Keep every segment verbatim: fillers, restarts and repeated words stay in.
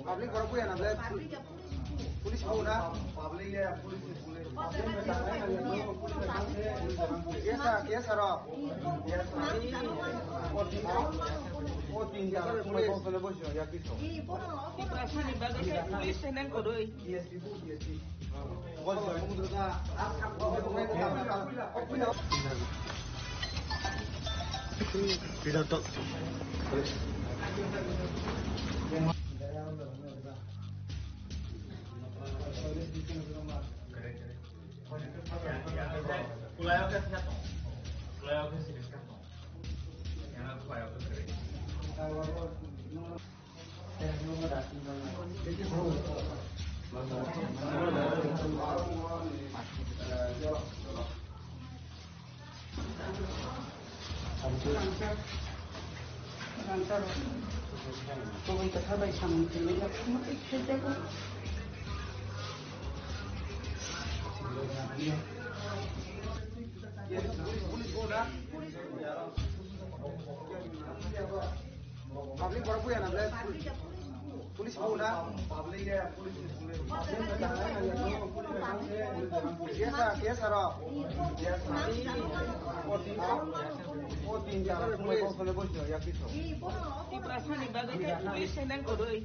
Public borok buya na ble. Police bo na. Yes sir, yes sir. O tin, o tin jara, police sele bosi ya kiso. Asani bagwi khe police sending korwi. Public borok buya na ble. Police bo na. Yes sir, yes sir. O tin, o tin jara, police sele bosi ya kiso. Asani bagwi khe police sending korwi.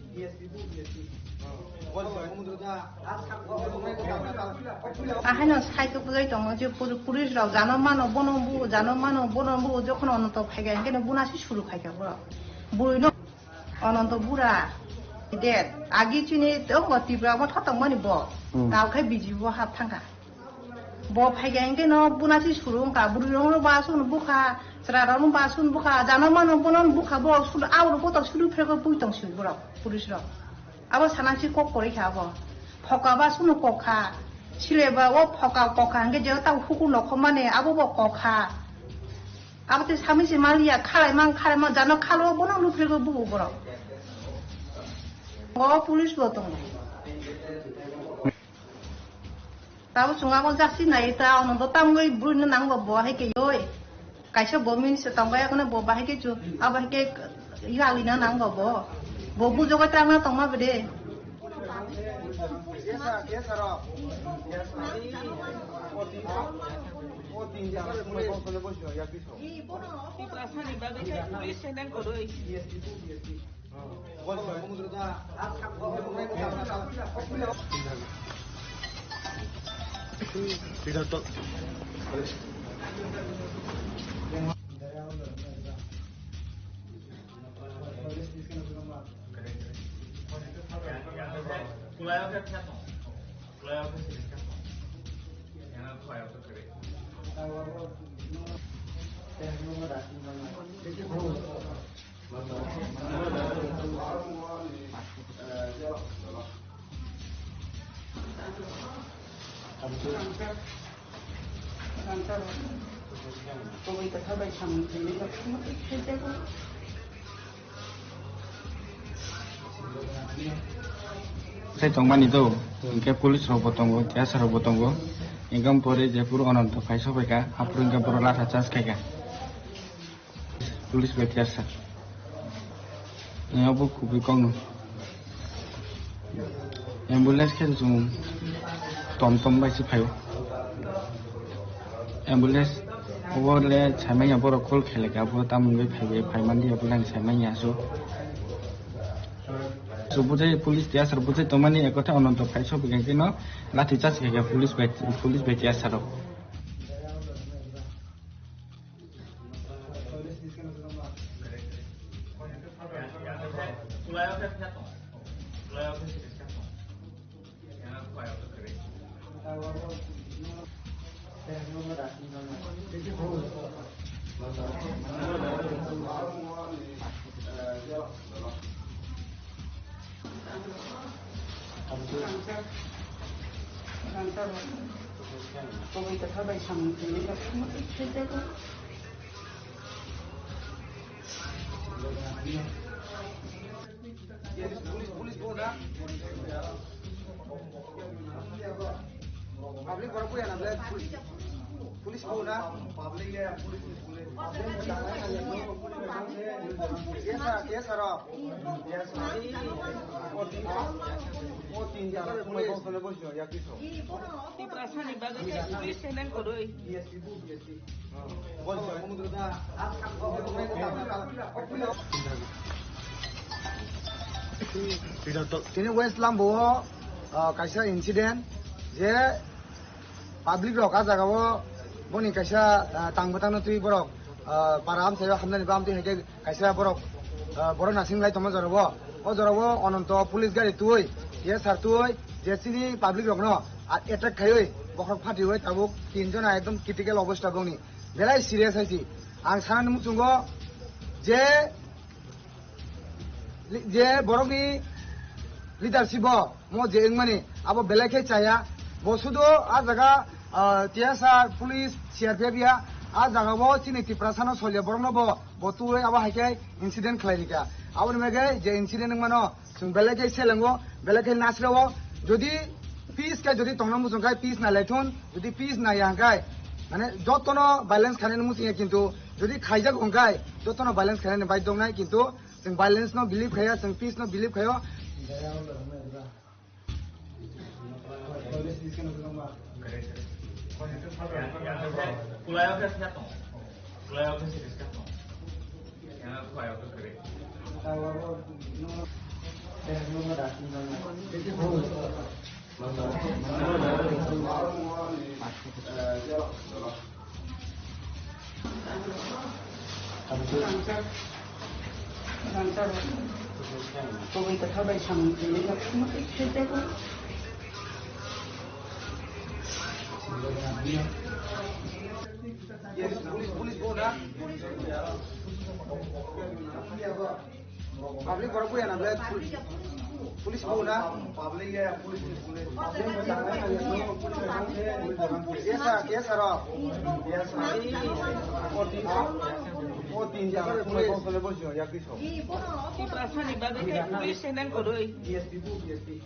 Ahaino sai kwbwgwi tongo je pur-, police rok jano mano bono bu, jano mano bono bu, jokhon Ononto phai kha, hinkhe no buna se suru khai kha borok. Bui no Ononto bura. Ded. Agi chini tongo Tripura bo thotong mani bo. Hmm. Tao khai B J P bo hap thang kha. Bo phai kha hinkhe no buna se suru wng kha. Bwrwi rok no ba sun bu kha, chwra rok no ba sun bu kha, jano mano bono bu kha, bo sulu, abo rok bo to sulu phego bui tong si borok, police rok. Abo sana si kok kwrwi kha abo. Phoka ba sunu kok kha. Sile ba o phoka kok kha, hwnkhe je ta hukur nokhomani abo bo kok kha. Abo tei sami se maliya, khalai mang, khalai mang, jano khalo bono luphrego bubu borok. O police bo tongo. Tabo chwng abo jaksi nai ta, ono do tamgwi buino nangbo bo hai khe yoi. Kaisa bo min se tongbai, akono bo bahai khe chu, abo hai khe yali na nangbo bo. Bo bujogo tangna tongma bede. Asani bagwi khe police sending korwi. Sai tongmani do, hwnkhe police rok bo tongo, T S R rok bo tongo, hwnkhe pore jephuru Ononto phai sokphaikha, aphuru hwnkhe borok latha charge khaikha. Police bai T S R. Abo kubui kokno. Ambulance khe chwng tom tom bai se phaio. Ambulance Obo le saimanya borok call khailaka, abo tamoni bai phaibai, phaimani abo le ang saimanya aswk. So bujai police tiya sir bujai tongmani ekotha Ononto phai sopikha khe no lathi charge khaikha police bai, police bai tiya sir rok. Police, police, police, police, police. Public borok buya na ble, police bo na. Yes sir, yes sir. O tin, o tin jara kumai kok sone bosi ya kiso. Tiprasani bagwi police senen koroi. D S P bu, D S P. Tini West Lambo o, ah, kaisa incident je public rok ah jaga o boni kaisa, ah, tang bwtang no twi borok, ah, para amchai o hamnani bam twi hai khe kaisa borok, ah, borok nasing lai tongma jora o. O jora o Ononto police gari twi, T S R twi je chini public rok no, ah, attack khaiwi bokhorok phatiwi tabuk tin jona ekdom critical obostha bongni. Belai serious hai si. Ang sanani muchungo je, je borokni leadership o mo je wngmani abo belai khe chaya. Bo sudo ah jaga, ah, T S R, police, C R P F ya ah jaga bo chini Tiprasa no solya borok no bo, bo twi abo hai khe incident khlai rikha. Aboni bagwi je incident wngmano, chwng belai khe selengo, belai khe nasirao. Jodi peace khe jodi tongna muchung khai peace nai lai thun, jodi peace nai ya hwn khai, mane jotono violence khainani muchung ya, kintu jodi khaijak hwn khai jotono violence khainani bai dongnai, kintu chwng violence no believe khaiya, chwng peace no believe khaio. Yes, police, police bo na. Public borok buya na ble, police bo na. Yes sir, yes sir. O tin, o tin jara kumai kok sole bosi ya kiso. Tiprasani bagwi khe police senen koroi. D S P bu, D S P.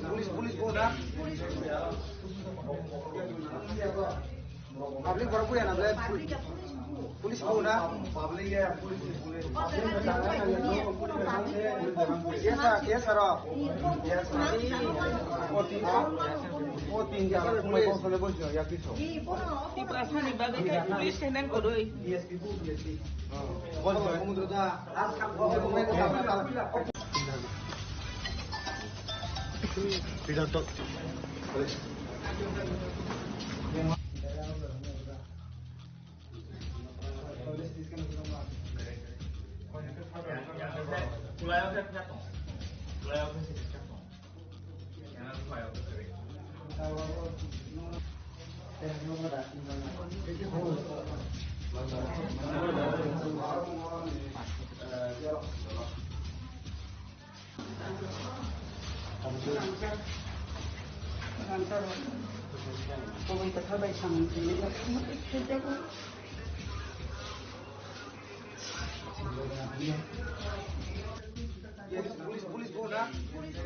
Police, police, police, police. Public borok buya na ble, police bo na. Yes sir, yes sir. O tin, o tin jara kumai kok sole bosi ya kiso. Tiprasani bagwi khe police senen koroi. D S P bu, D S P. Police, police, police, police.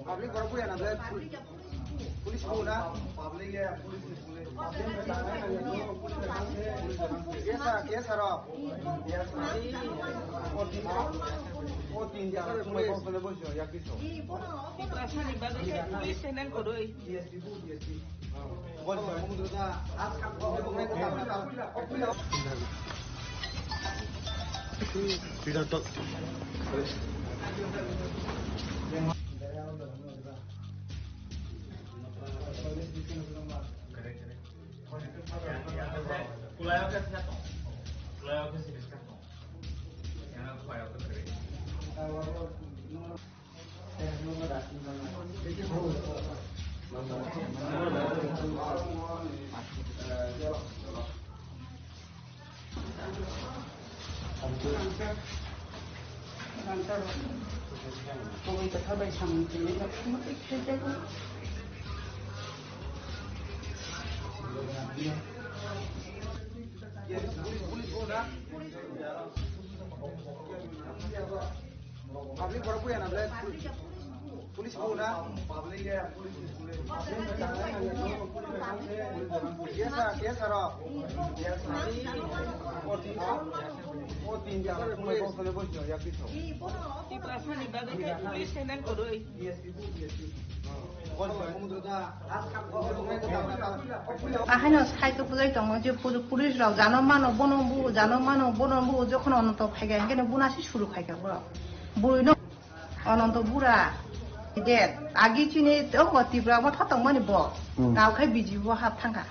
Public borok buya na ble, police bo na. Public ya, police, police. Yes, sir, yes, sir. O tin, o tin dia, police. Police channel koroi. Public borok buya na ble, police bo na. Yes, sir, yes, sir. O tin, o tin dia, police. Tiprasani bagwi khe police channel koroi. Ahaino sai kwplai tongo je puri-, police rok jano mano bono bu, jano mano bono bu, jokhon Ononto phaikha, hinkhe no buna se suru khaikha borok. Bui no Ononto bura. De, agi chini tongo Tipra Motha tongmani bo. Hmm. Nao khai B J P bo hap thangkha.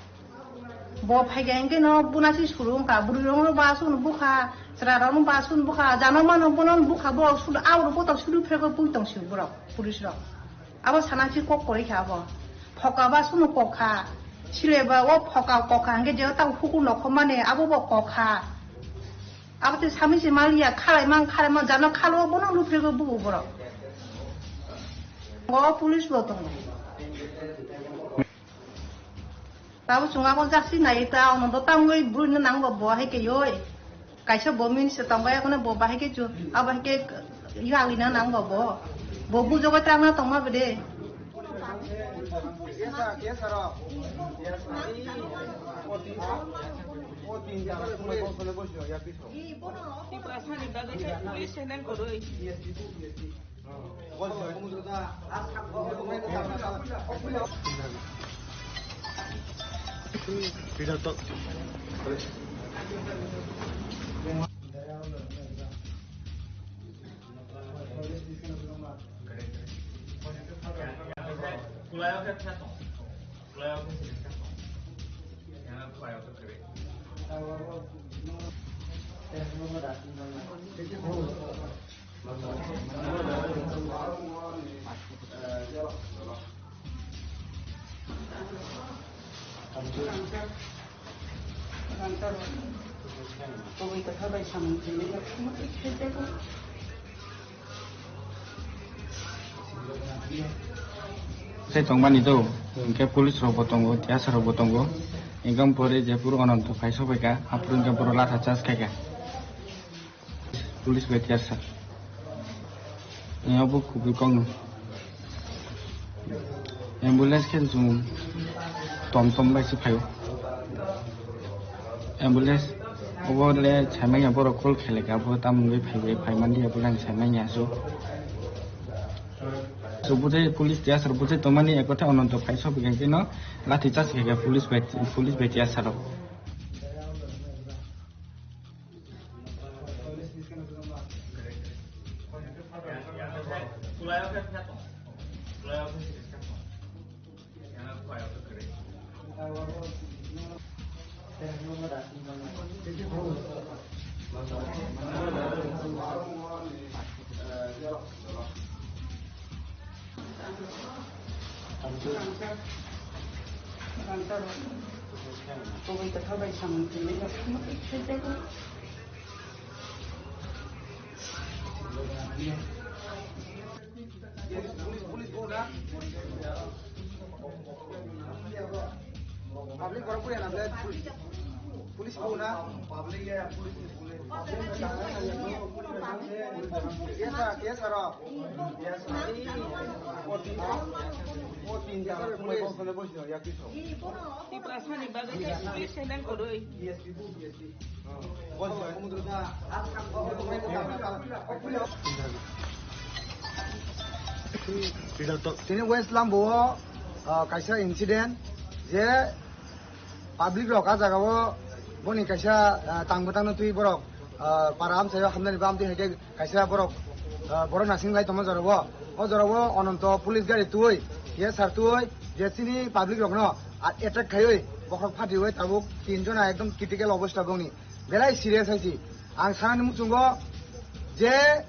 Bo phaikha hinkhe no buna se suru wngkha. Bwrwi rok no ba sunu bukha, chwra rok no ba sunu bukha, jano mano bono bukha, borok sunu, a borok botok sunu phego pui tong si borok, police rok. Abo sana si kok kwrwi kha abo. Phoka ba sunu kok kha. Sile ba o phoka kok kha hinkhe je ta hukur nokhomani abo bo kok kha. Abo te sami se mal ya khalai mang khalai mang jano khalo bono luphego bubu borok. O police bo tongo. Tabuk chwng abo jaksi nai ta, ono do tangwi buino nang bo bo hai khe yoi. Kaisa bo min se tong bai, akhone bo bahai khe chu, abo hai khe yali na nang bo bo. Bo bujogo tang na tong ma bede. Tiprasani bagwi khe police channel koroi. Sai tongmani do, hwnkhe police rok bo tongo, T S R rok bo tongo, hwnkhe pore jephuru Ononto phai sokphaikha, aphuru hwnkhe borok latha charge khaikha. Police bai tiar sa. Ni obo kubui kok no. Ambulance khe chwng tom tom bai se phaio. Ambulance obo le saimanya borok call khaileka, bo tamo wngwi phaibai, phaimanliya bo lang saimanya so. So bujai police tiar sa, bujai tongmani ekotha Ononto phai sokphaikha khe no lathi charge khaikha police bai, police bai tiar sa rok. Police bo na? Yes, sir. Yes, sir. Tiprasani bagwi khe police sendang kwrwi. Tini West Lambo o, ah, kaisa incident je public rok ah jaga o boni kaisa, ah, tang bwtang no twi borok, ah, para amchai o hamnani ba amtwi hai khe kaisa borok, ah, borok nasing lai tongma jora o. O jora o Ononto police gari twi, T S R twi je chini public rok no attack khaiwi bokhorok phatiwi tabuk tin jona ekdom critical obostha bongni belai serious hai si. Ang sanani muchungo je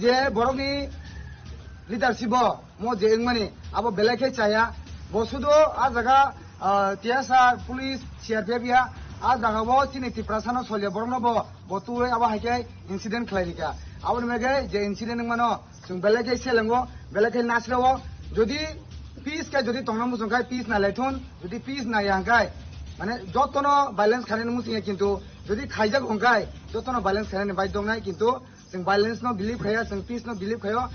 je borokni leadership o mo je wngmani abo belai khe chaya. Bo sudu ah jaga, ah, T S R, police, C R P F ya, ah jaga bo chini Tiprasa no solya borok no bo, bo twi abo hai khe incident khlai rikha. Aboni bagwi je incident wngmano chwng belai khe selengo, belai khe nasrao. Jodi peace khe jodi tongna muchung khai peace nai lai thun, jodi peace nai ya hwn khai mane jotono violence khainani muchung ya, kintu jodi khaijak hwn khai jotono violence khainani bai dongnai, kintu chwng violence no believe khaiya, chwng peace no believe khaio.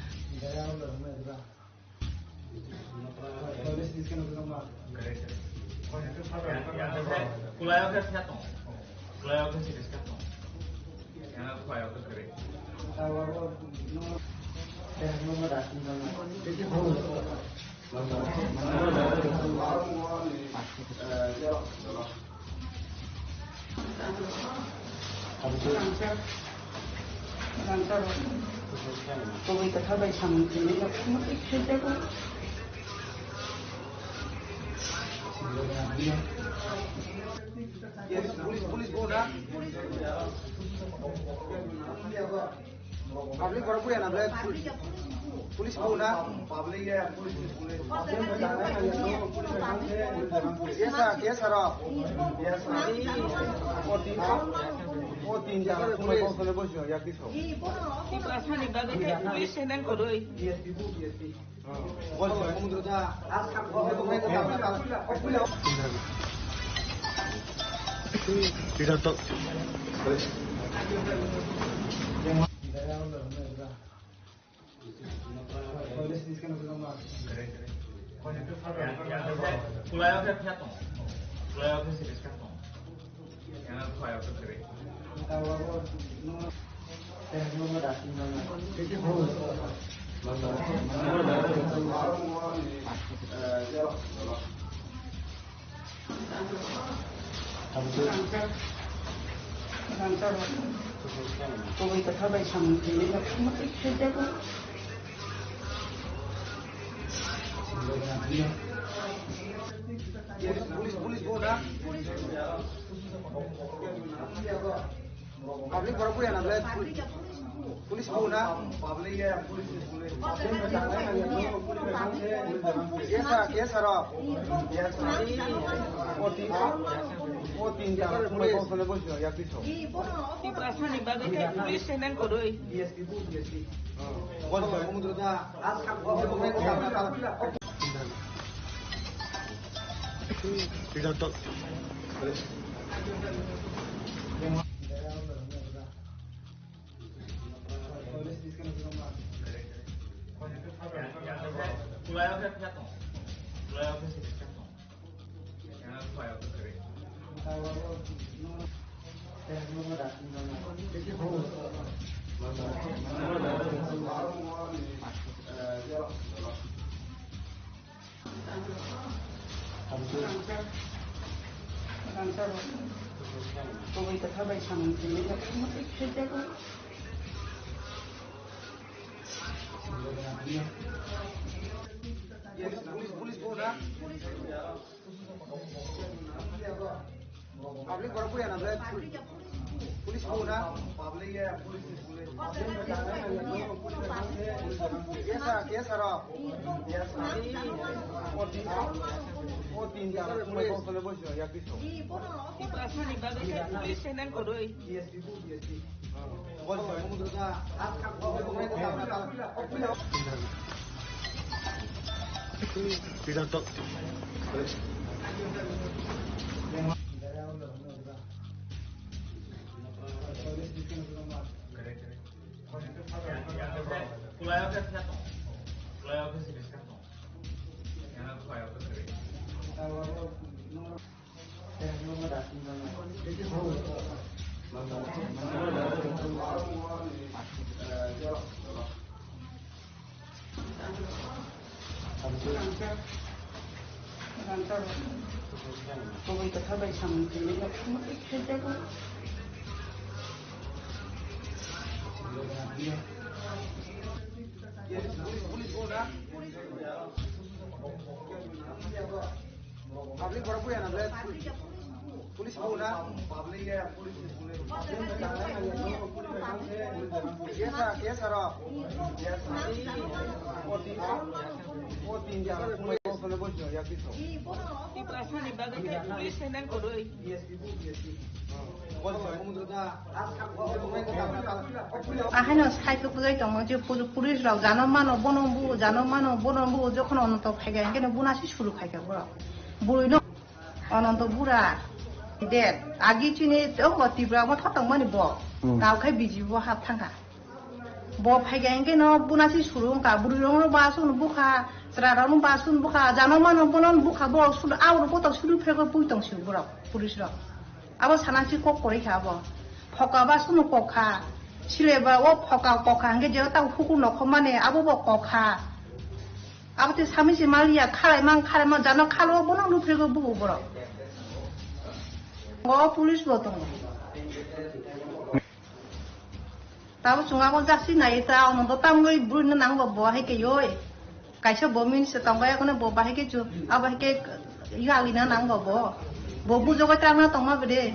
Police, police, police, police. Public borok buya na ble? Police bo na? Yes, sir. Yes, sir. O tin, o tin jara, police. Tiprasani bagwi khe police sendang kwrwi. Police, police, police, go na. Public borok buya na ble? Police bo na? Yes, sir. Yes, sir. O tin, o tin jara, police. Tiprasani bagwi khe police sendang kwrwi. Police, police, police, go na. Public borok buya na ble? Police bo na? Yes, sir. Yes, sir. O tin, o tin jara, police. Tiprasani bagwi khe police sendang kwrwi. Peter Tok. Public borok buya na ble, police bo na. Public ya, police ni police. Yes sir, yes sir. O tin, o tin ya, o tin ya, ya kiso. Tiprasani bagwi khe police handle korwi. Ahai no sai khe bwlai tongma je pul-, police rok jano mano bono bu, jano mano bono bu, jokhon onto phai kha, hingke no buna si suru khai kha borok. Bwrwi no. Ononto bura. De, agi chini tongbo Tipra mo thotong mani bo. Hmm. Tao khai B J P bo hap thangkha. Bo phaiga hingke no buna si suru wngkha. Bwrwi rok no ba sunu bukha, chwra rok no ba sunu bukha, jano mano bono bukha, bo sunu, auro poto sunu phego pui tong si borok, police rok. Abo sana si kok kori kha abo. Phoka ba sunu kok kha. Sile ba o phoka kok kha hingke je tao hukur no khomani abo bo kok kha. Abo tei sami se maliya, khalai mang, khalai mang, jano khalo, bono nuphrego bugo borok. O police bo tongo. Tabo chwng abo jaksi nai ta, ono bo tamgoi bwrwino nang bo, bo hai khe yoi. Kaisa bo min se tongo, ekono bo bahai khe chu, abo hai khe yalina nang bo bo. Bo bujogo tangna tongma bede.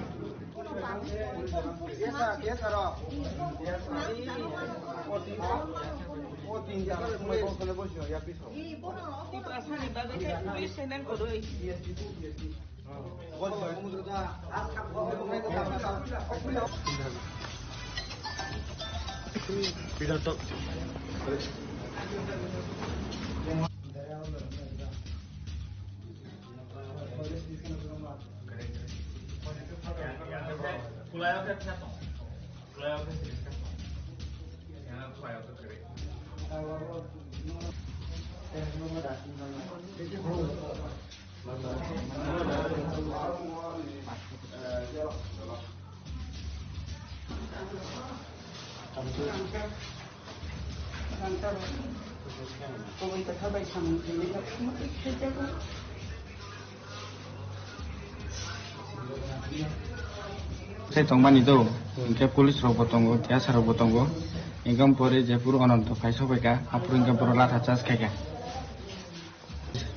Sai tongmani do, hingke police rok bo tongo, T S R rok bo tongo, hingke pore jephuru Ononto phai sokphaikha, aphuru hingke borok latha charge khaikha.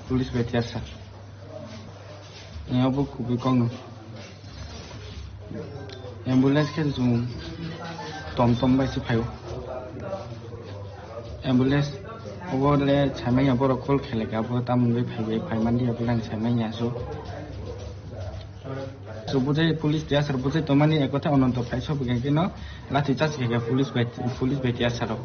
Police bai tiyar sa. Yang bo kubui kok no. Ambulance khe chung tom tom bai se phaio. Ambulance obo le saimanya borok call kheleka bo tamoni bai phai bai phai mandi ya bulang saimanya so. So bujai police tiyar sa bujai tomani ekotha Ononto phai sokphaikha khe no lathi charge khe police bai police bai tiyar sa rok.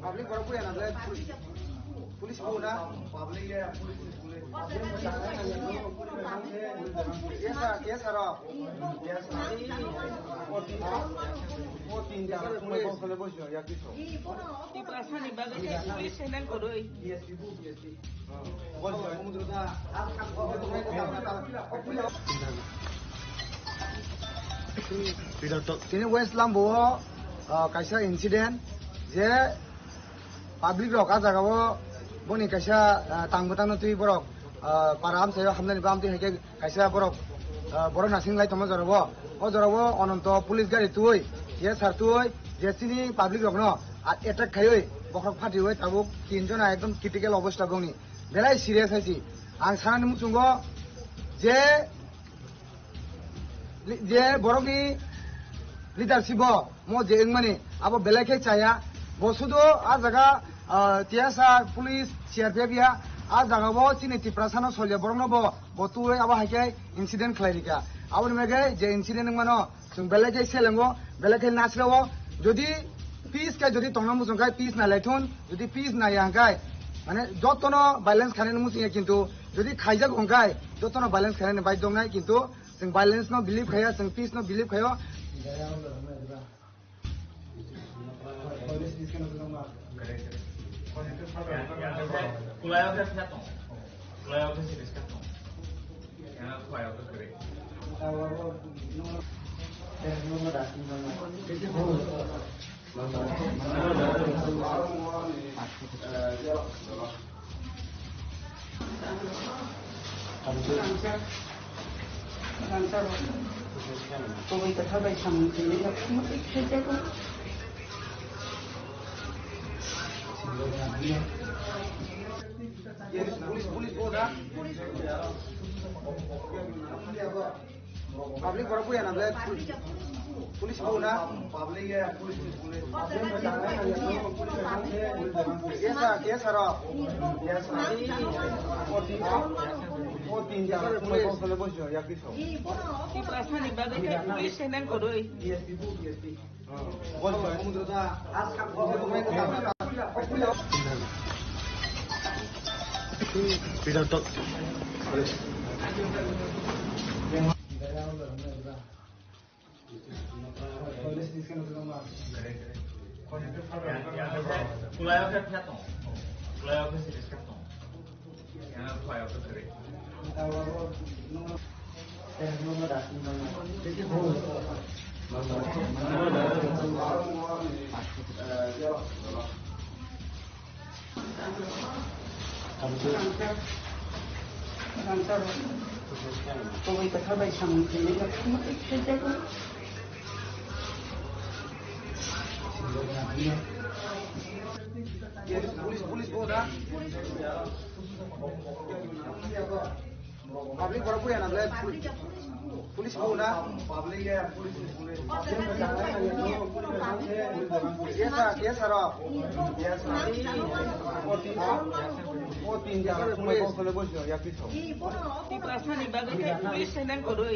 Public borok buya na ble police bo na. Public ya, police ni police. Yes sir, yes sir. Yes sir. O tin, o tin ya, mo ko sole bo ya kiso. Tiprasani bagwi khe police handle korwi. Yes, yes. Tini West Lambo o, ah, kaisa incident je public rok ah jaga o boni kaisa, ah, tang bwtang no twi borok, ah, para amchai o hamnani bam twi hai khe kaisa borok ah, borok naising lai tongma jorao. O jorao Ononto police gari twi, T S R twi, je chini public rokno a-, attack khaiwi bokhorok phatiwi tabuk tin jona ekdom critical obostha bongni. Belai serious hai si. Ang sanani muchungo je li-, je borokni leadership o mo je wngmani abo belai khe chaya. Bo sudo a jaga, ah, T S R, police, C R P F ya, a jaga bo chini Tiprasa no solya borok no bo, bo twi abo hai khe incident khlai rikha. Aboni bagwi je incident wngmano chwng belai khe selengo, belai khe nasrao. Jodi peace khe jodi tongna muchung khe peace nai lai thun, jodi peace nai ya hwnkhe mane jotono violence khainani muchung ya, kintu jodi khaijak hwnkhe jotono violence khainani bai dongnai, kintu chwng violence no believe khaiya, chwng peace no believe khaio. Kubui kwthar bai samung tini no khumui khaijago. Public borok buya na ble, police bo na. Public ya, police, police. Kesa, kesa ro. Kesa. O tin, o tin jara, police. Tiprasani bagwi khe police se nang kwrwi. D S P bu, D S P. Kubui kwthar bai samung tini no khumui khaijago. Police, police bo na. Public borok buya na ble, police bo na. Public ya, police, police. Kesa, kesa ro. Kesa. O tin, o tin jara, police. Tiprasani bagwi khe police se nang kwrwi.